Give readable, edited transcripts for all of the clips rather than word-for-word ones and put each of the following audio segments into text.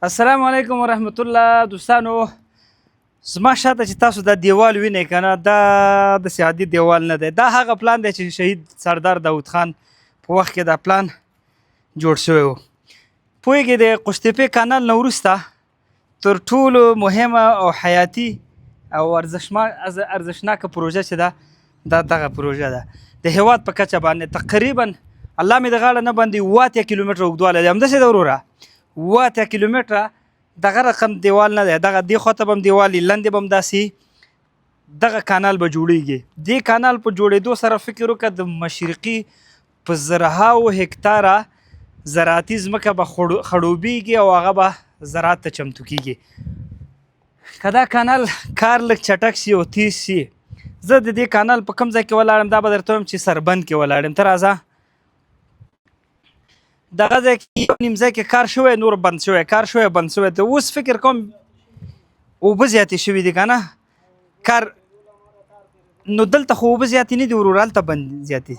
السلام علیکم ورحمت الله دوستانو. زما شاته چې تاسو دا دیوال وینئ که نه، دا داسې عادي دیوال نه دی. دا هغه پلان دی چې شهید سردار داود خان په وخت کې دا پلان جوړ شوی و. پوهېږئ، د قوشتېپې کانال نه وروسته تر ټولو مهمه او حیاتي او ارزښتناکه پروژه چې ده، دا دغه پروژه ده. د هیواد په کچه باندې تقریبا، الله مې د غاړه نه باندې، 87 کیلومتره اوږدوالی دی. همداسې ده وروره، 87 کیلومتره. دغه رقم دیوال نه دی، دغه دې خواته به هم دیوال وي، لاندې به هم داسې دغه کانال به جوړیږي. دې کانال په جوړېدو سره فکر وکړه، د مشرقي په زرهاوو هکتاره زراعتي ځمکه به خړوبیږي او هغه به زراعت ته چمتو کیږي، که دا کانال کار لږ چټک شي او تیز شي. زه د دې کانال په کوم ځای کې ولاړم، دا به درته ووایم چې سربند کې ولاړ یم. ته راځه. دغه ځای کې یو نیم ځای کې کار شوی، نور بند شوی، کار شوی، بند شوی. ته اوس فکر کوم اوبه زیاتې شوې دي که نه؟ کار نو دلته خو اوبه زیاتې نه دي وروره، هلته بند زیاتې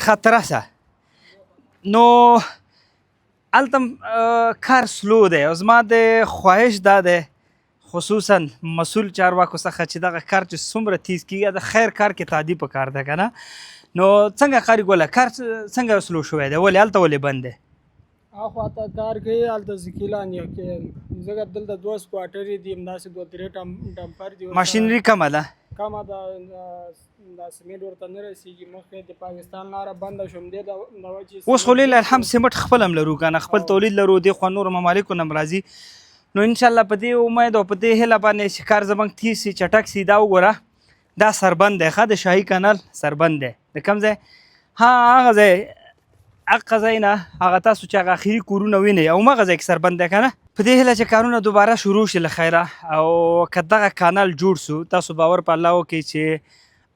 خطره سه. نو هلته کار slow دی او زما د خواهش دا دی، خصوصا مسول چارواکو څخه، چې دغه کار چې څومره تیز کیږي. د خیر کار کې تعدی په کار ده که نه؟ نو څنګه قاري ګله، کار څنګه slow شوی دی؟ ولې هلته ولې بند دی؟ اخوا ته کار کوي، هلته ځکیلان یې کې، ځکه دلته دوه سکواټرې دي، همداسې دوه درې ډمپر دي. ماشینري کمه ده. کمه ده، دا سیمنټ ورته نه رسیږي. مخکې د پاکستان لاره بنده شو، همدې د وجې. اوس خو لله الحمد سیمټ خپل هم لرو که نه؟ خپل تولید لرو، دې خوا نورو ممالکو نه هم راځي. نو انشاءالله په دې امید او په دې هیله باندې چې کار زموږ تیز شي، چټک شي. دا وګوره، دا سربند دی، ښه، د شاهي کانال سربند دی. د کوم ځای؟ ها، هغه ځای، هغه ځای نه هغه تاسو چې هغه اخري کورونه وینئ، او هماغه ځای کې سربند دی که نه؟ په دې هیله چې کارونه دوباره شروع شي له خیره او که دغه کانال جوړ سو، تاسو باور په الله وکړئ چې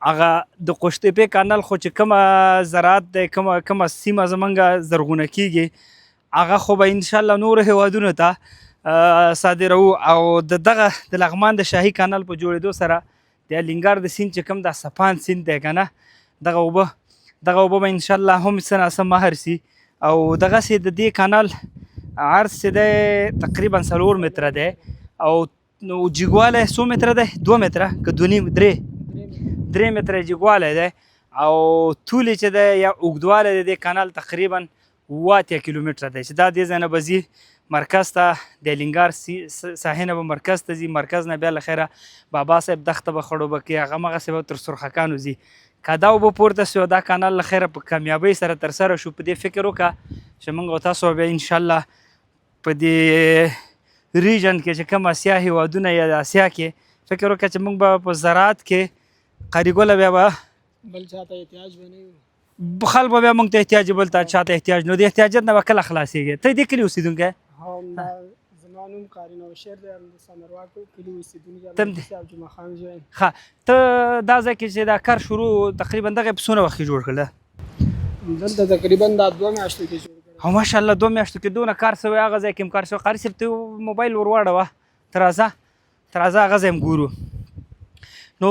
هغه د قوشتېپې کانال خو چې کومه زراعت دی، کومه سیمه زمونږ زرغونه کیږي، هغه خو به انشاءالله نورو هیوادونو ته صادرو. او د دغه د لغمان د شاهي کانال په جوړېدو سره د الینګار د سیند چې کوم دا سپان سیند دی که نه، دغه اوبه به انشاءالله هم څه ناڅه مهر سي. او دغسې د دې کانال عرض چې دی تقریبا 4 متره دی او نو جګوالی څو متره دی؟ 2 متره که 2.5، 3 متره جګوالی دی. او طول چې دی یا اوږدوالی د دې کانال تقریبا 87 کیلومتره دی، چې دا دې ځای نه به ځي مرکز ته، د الینګار ساحې نه به مرکز ته ځي، مرکز نه بیا له خیره بابا صاحب دښته به خړوبه کوي، هغه مغسې به تر سرخکانو ځي. که دا اوبه پورته سي او دا کانال له خیره په کامیابۍ سره ترسره شو، په دې فکر وکړه چې موږ او تاسو به انشاءالله په دې region کې چې کوم اسیا هیوادونه یا د اسیا کې، فکر وکړه چې موږ به په زراعت کې، قاري ګله، بیا به بل چاته احتیاج به نه وي. خلک به بیا موږ ته احتیاج، بل ته چاته احتیاج. نو د احتیاجت نه به کله خلاصېږي؟ ته دې کلي اوسېدونکی؟ همدا، زما نوم قاري نوشیر دی، د سمرواک کلي اوسېدونکی یم. تم صاحب جمعه خان زوی. ښه، ته دا ځای کې چې دا کار شروع تقریبا دغه په څونه وخت کې جوړ کړل؟ دلته تقریبا دا 2 میاشتو کې جوړ کړی. او ماشاءالله، 2 میاشتو کې دونه کار سوی، هغه ځای کې هم کار سوی. قاري صاحب، ته موبایل ورواړوه، ته راځه، ته راځه، هغه ځای هم ګورو. نو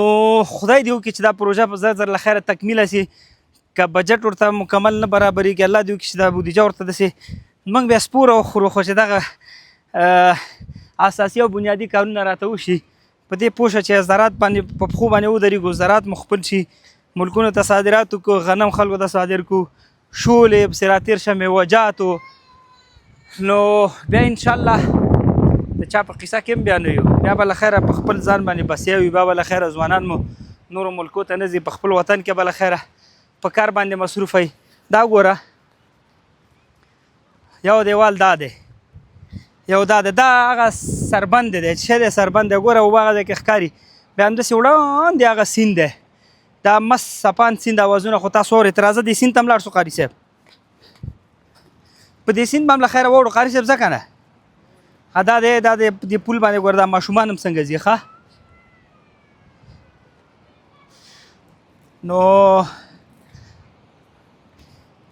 خدای دې وکړي چې دا پروژه په زر زر له خیره تکمیله سي. که بجټ ورته مکمل نه برابرېږي، الله دې وکړي چې دا بودیجه ورته داسې موږ بیا سپوره وخورو، خو چې دغه اساسي او بنیادي کارونه راته وشي. په دې پوه شه چې زراعت باندې په پښو باندې ودرېږو، زراعت مو خپل شي، ملکونو ته صادرات وکړو، غنم خلکو ته صادر کړو، شولې پسې راتېر شه، میوهجاتو. نو بیا انشاءالله د چا په قصه کې هم بیا نه یو، بیا به له خیره په خپل ځان باندې بسیا وي. بیا به له خیره ځوانان مو نورو ملکو ته نه ځي، په خپل وطن کې به له خیره په کار باندې مصروف وي. دا وګوره، یو دیوال دا دی، یو دا دی، دا هغه سربند دی چې دی سربند دی. ګوره، اوبه هغه ځای کې ښکاري. بیا همداسې وړاندې هغه سیند دی، دا مس سپان سیند. اوازونه خو تاسو اورئ. ته راځه، دې سیند ته هم لاړ شو. قاري صاحب، په دې سیند به هم له خیره وړو. قاري صاحب، ځه که نه؟ ها، دا دی، دا دی. په دې پول باندې ګوره، دا ماشومان هم څنګه ځي. ښه، نو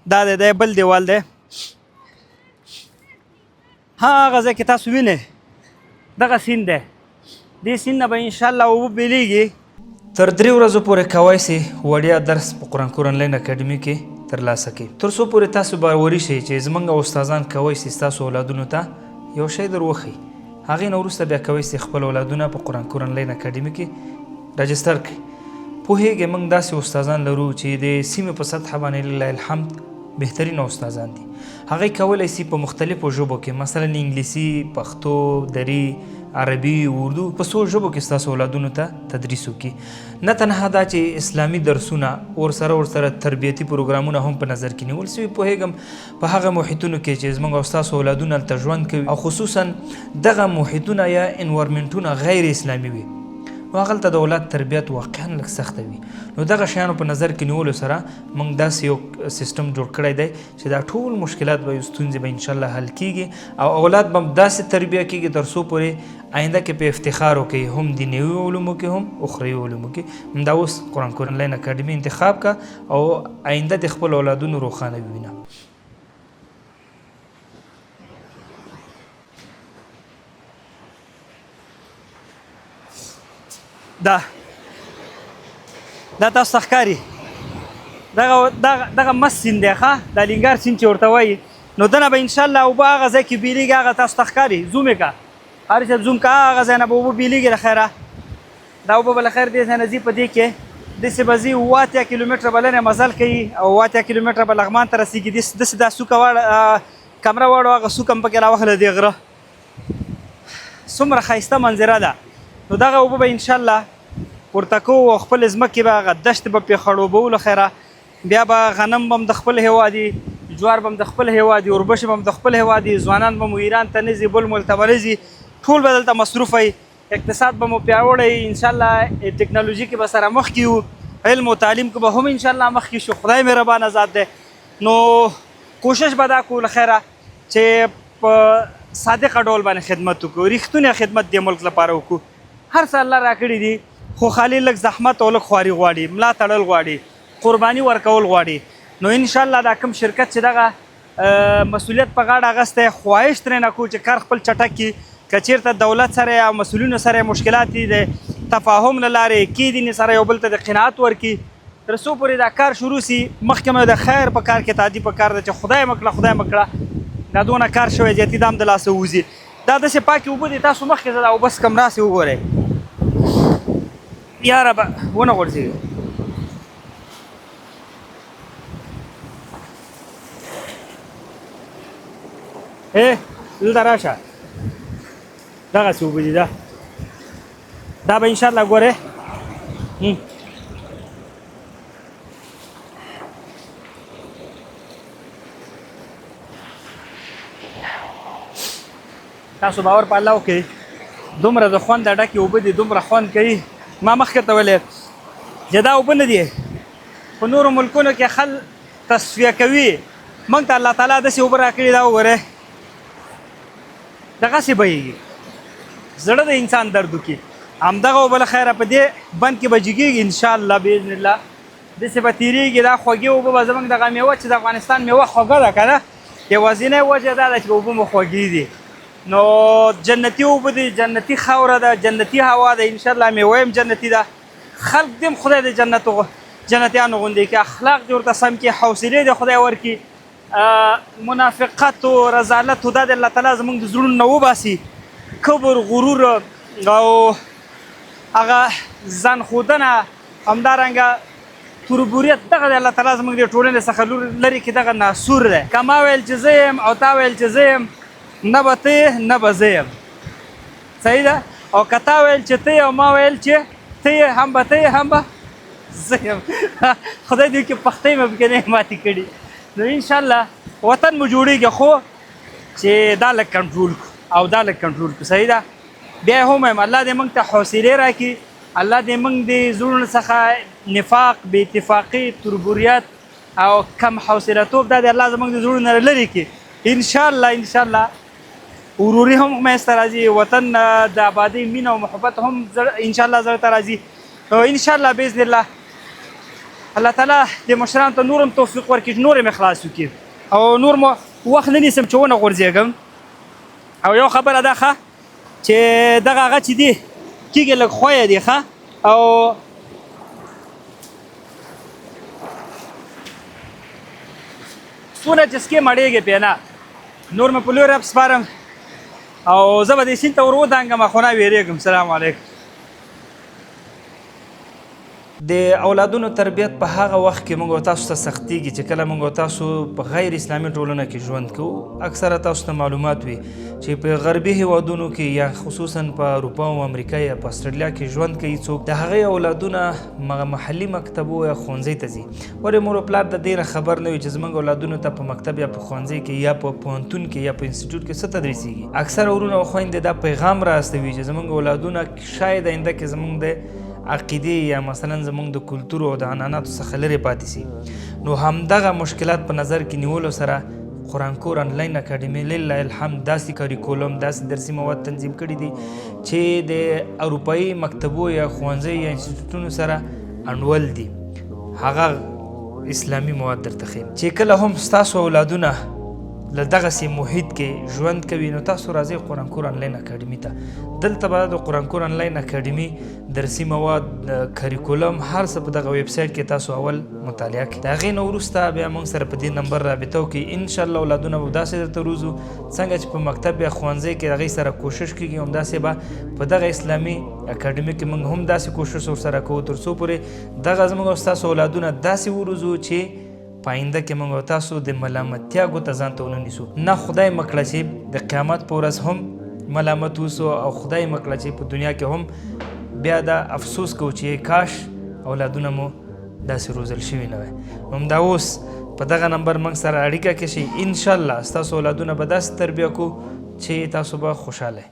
دا دی، دا بل دیوال دی. هغه ځای کې تاسو وینئ دغه سیند دی، دې سیند نه به انشاءالله اوبه بېلېږي. تر 3 ورځو پورې کوای سي وړیا درس په قرآن کور انلاین اکاډمي کې ترلاسه کړئ، تر څو پورې تاسو باوري شئ چې زمونږ استادان کوی سي ستاسو اولادونو ته یو شی در وښیي. هغې نه وروسته بیا کوی سي خپل اولادونه په قرآن کور انلاین اکاډمي کې راجستر کړئ. پوهېږئ موږ داسې استادان لرو چې د سیمې په سطحه باندې لله الحمد بهترین استادان دي. هغوی کولی سي په مختلفو ژبو کې، مثلا انګلیسي، پښتو، دري، عربي، اردو، په څو ژبو کې ستاسو اولادونو ته تدریس وکړي. نه تنها دا چې اسلامي درسونه ورسره تربیتي پروګرامونه هم په نظر کې نیول سوي. پوهېږم په هغه محیطونو کې چې زموږ او ستاسو اولادونه هلته ژوند کوي او خصوصا دغه محیطونه یا انوایرمنټونه غیر اسلامي وي، نو هغلته د اولاد تربیت واقعا لږ سخته وي. نو دغه شیانو په نظر کې نیولو سره موږ داسې یو سیستم جوړ کړی دی چې دا ټول مشکلات به، ستونزې به انشاءالله حل کیږي او اولاد به داسې تربیه کیږي تر څو پورې آینده کې په افتخار وکړي، هم دینوي علومو کې هم اخروي علومو کې. همدا اوس قرآن کور انلاین اکاډمي انتخاب کا او آینده د خپل اولادونو روښانه ووینه. دا دا تاسو ته ښکاري دغه دغه دغه مس سیند دی، ښه دا لینګار سیند چې ورته وایي. نو دنه به انشاءالله اوبه هغه ځای کې بېلېږي، هغه تاسو ته ښکاري. زوم یې که هر څه زوم که هغه ځای نه به اوبه بېلېږي له خیره. دا اوبه به له خیر دې ځای نه ځي، په دې کې داسې به ځي 87 کیلومتره به لرې مزل کوي او 87 کیلومتره به لغمان ته رسېږي. داسې دا سوکه واړه کمره واړو هغه سوکه هم پکې راوخله. دې غره څومره ښایسته منظره ده. نو دغه اوبه به انشاءالله پورته کوو او خپلې ځمکې به هغه دښتې به پرې خړوبولو خیره. بیا به غنم به هم د خپل هېواد وي، جوار به هم د خپل هېواد وي، اوربشې به هم د خپل هېواد وي، ځوانان به مو ایران ته نه ځي، بل ملک ته به نه ځي، ټول به دلته مصروف وي، اقتصاد به مو پیاوړی ان شاء الله، ټکنالوژي کې به سره مخکې یو، علم او تعلیم کې به هم ان شاء الله مخکې شو. خدای مهربانه ذات دی. نو کوشش به دا کوو له خیره چې په صادقه ډول باندې خدمت وکړو، رښتونی خدمت دې ملک لپاره وکړو. هر څه الله راکړي دي، خو خالي لږ زحمت او لږ خواري غواړي، ملا تړل غواړي، قرباني ورکول غواړي. نو ان شاء الله دا کوم شرکت چې دغه مسؤلیت په غاړه اخیستی، خواهش ترې نه کوو چې کار خپل چټک کړي. که چیرته دولت سره یا مسؤلینو سره مشکلات دي، د تفاهم له لارې کېدینې سره یو بل ته د قناعت ورکړي تر څو پورې دا کار شروع سي. مخکې مې د خیر په کار کې تعدی په کار ده چې خدای مه کړه، خدای مه کړه دا دونه کار شوی زیاتي دا هم د لاسه ووځي. دا داسې پاکې اوبه دي، تاسو مخکې زه دا اوبه څکم، راسئ وګورئ. یا ربه ونه غورځېږي. ای دلته راشه، دغسې اوبه دي. دا به انشاءالله ګورې. تاسو باور په الله وکړئ، دومره د خوند ډکې اوبه دي، دومره خوند کوي. ما مخکې ته ویلې چې دا اوبه نه دي، په نورو ملکونو کې خل تصفیه کوي، موږ ته الله تعالی داسې اوبه راکړي. دا وګورئ، دغسې بهیږي، زړه د انسان درد وکړي. همدغه اوبه له خیره په دې بند کې به جګېږي انشاءالله باذن الله، داسې به تېرېږي. دا خوږې اوبه به زموږ دغه میوه چې د افغانستان میوه خوږه ده که نه، یوازینۍ وجه دا ده چې اوبه مو خوږې دي. نو جنتي اوبه دي، جنتي خاوره ده، جنتي هوا ده، انشاءالله میوه هم جنتي ده. خلق دې هم خدای د جنت جنتیانو غوندې کړي، اخلاق دې ورته سم کړي، حوصلې دې خدای ورکړي، منافقت او رذالت دا د الله تعالی زموږ د زړونو نه وباسي، کبر، غرور او هغه ځان ښودنه، همدارنګه تربوریت، دغه د الله تعالی زموږ د ټولنې څخه لرې کړي. دغه ناسور دی. که ما ویل چې زه یم او تا ویل چې زه یم، نه به ته یې نه به زه یم، صحیح ده. او که تا ویل چې ته یې او ما ویل چې ته یې، هم به ته یې هم به زه یم. خدای دې وکړي پښتۍ مې پکې نه ماتې کړي. نو انشاءالله وطن مو جوړېږي، خو چې دا لږ کنټرول کړو او دا لږ کنټرول کړو، صحیح ده. بیا هم وایم الله دې موږ ته حوصلې راکړي، الله دې موږ دې زړونو څخه نفاق، بې اتفاقي، تربوریت او کم حوصله توب دا دې الله زموږ د زړونو نه لرې کړي. انشاءالله انشاءالله وروري هم منځته راځي، وطن د آبادۍ مینه او محبت هم انشاءالله زړه ته راځي. انشاءالله باذن الله الله تعالی دې مشرانو ته نور هم توفیق ورکړي چې نور هم اخلاص وکړي او نور مو وخت نه نیسم چې ونه غورځېږم. او یو خبره ده ښه چې دغه هغه چې دي کیږي لږ خویه دي ښه، او څونه چې څکې مړېږې پرې نه. نور مې په لوی رب سپارم او زه به دې سیند ته ور ودانګم، خو نه وېرېږم. سلام علیکم. د اولادونو تربیت په هغه وخت کې موږ او تاسو ته سختیږي چې کله موږ او تاسو په غیر اسلامي ټولنه کې ژوند کوو. اکثره تاسو ته معلومات وي چې په غربي هیوادونو کې یا خصوصا په اروپا او امریکا یا په استرالیا کې ژوند کوي څوک، د هغې اولادونه محلي مکتبو یا ښوونځي ته ځي. ولې مور او پلار د دې نه خبر نه وي چې زموږ اولادونو ته په مکتب یا په ښوونځي کې یا په پوهنتون کې یا په انسټیټیوټ کې څه تدریسیږي. اکثره ورونه او خویندې دا پیغام را استوي چې زموږ اولادونه شاید آینده کې زموږ د عقیدې یا مثلا زموږ د کلتور او د عنعناتو څخه لرې پاتې سي. نو همدغه مشکلات په نظر کې نیولو سره قرآن کور انلاین اکاډمي لله الحمد داسې کریکولم، داسې درسي مواد تنظیم کړي دي چې د اروپایي مکتبو یا ښوونځیو یا انسټیټیوټونو سره انډول دي. هغه اسلامي مواد درته ښیم چې کله هم ستاسو اولادونه له دغسې محیط کې ژوند کوي نو تاسو راځئ قرآن کور انلاین اکاډمي ته. دلته به د قرآن کور انلاین اکاډمي درسي مواد، کریکولم، هر څه په دغه ویب سایټ کې تاسو اول مطالعه کړئ. د هغې نه وروسته بیا موږ سره په دې نمبر رابطه وکړئ. انشاءالله اولادونه به داسې درته روزو څنګه چې په مکتب یا ښوونځي کې هغې سره کوشش کېږي، همداسې به په دغه اسلامي اکاډمي کې موږ هم داسې کوشش ورسره کوو تر څو پورې دغه زموږ او ستاسو اولادونه داسې وروزو چې په آینده کې موږ او تاسو د ملامتیا ګوته ځان ته ونه نیسو. نه خدای مه کړه چې د قیامت په ورځ هم ملامت اوسو او خدای مه کړه چې په دنیا کې هم بیا دا افسوس کوو چې کاش اولادونه مو داسې روزل شوي نه وای. همدا اوس په دغه نمبر موږ سره اړیکه کې شئ، انشاءالله ستاسو اولادونه به داسې تربیه کو چې تاسو به خوشحاله.